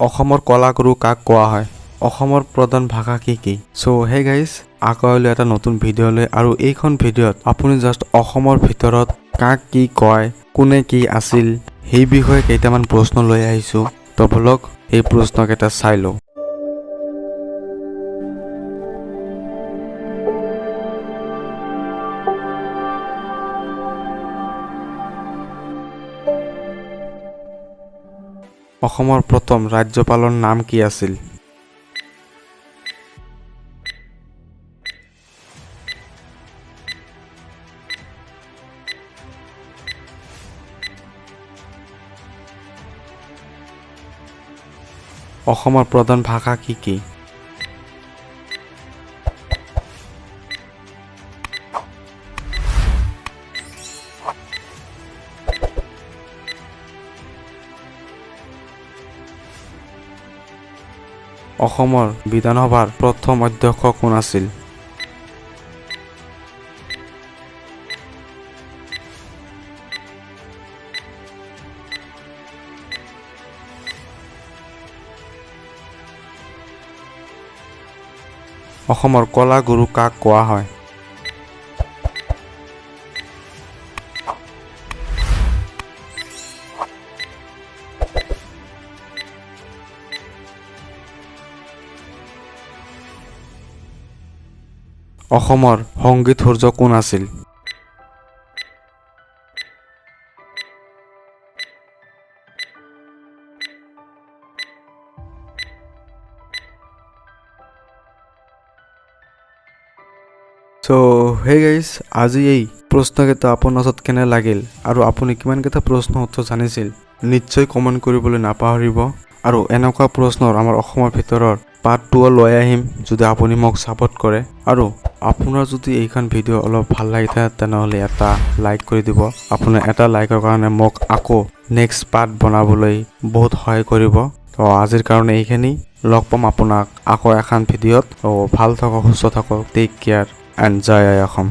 অসমৰ কলাগুৰু কাক কোৱা হয়? অসমৰ প্ৰধান ভাষা কি কি? চ' হে গাইজ, আকৌ আহিলোঁ এটা নতুন ভিডিঅ' লৈ। আৰু এইখন ভিডিঅ'ত আপুনি জাষ্ট অসমৰ ভিতৰত কাক কি কয়, কোনে কি আছিল, সেই বিষয়ে কেইটামান প্ৰশ্ন লৈ আহিছোঁ। তো ব'লক, এই প্ৰশ্নকেইটা চাই লওঁ। অসমৰ প্ৰথম ৰাজ্যপালৰ নাম কি আছিল? অসমৰ প্ৰধান ভাষা কি কি? অসমৰ বিধানসভাৰ প্ৰথম অধ্যক্ষ কোন আছিল? অসমৰ কলাগুৰু কাক কোৱা হয়? অসমৰ সংগীত সূৰ্য কোন আছিল? চ' হে গাইজ, আজি এই প্ৰশ্নকেইটা আপোনাৰ ওচৰত কেনে লাগিল আৰু আপুনি কিমানকেইটা প্ৰশ্ন উত্তৰ জানিছিল, নিশ্চয় কমেণ্ট কৰিবলৈ নাপাহৰিব। আৰু এনেকুৱা প্ৰশ্নৰ আমাৰ অসমৰ ভিতৰৰ পাৰ্ট টুও লৈ আহিম, যদি আপুনি মোক ছাপোৰ্ট কৰে। আৰু আপোনাৰ যদি এইখন ভিডিঅ' অলপ ভাল লাগি থাকে, তেনেহ'লে এটা লাইক কৰি দিব। আপোনাৰ এটা লাইকৰ কাৰণে মোক আকৌ নেক্সট পাৰ্ট বনাবলৈ বহুত সহায় কৰিব। তো আজিৰ কাৰণে এইখিনি। লগ পাম আপোনাক আকৌ এখন ভিডিঅ'ত। তো ভাল থাকক, সুস্থ থাকক, টেক কেয়াৰ এণ্ড জয় I Assam.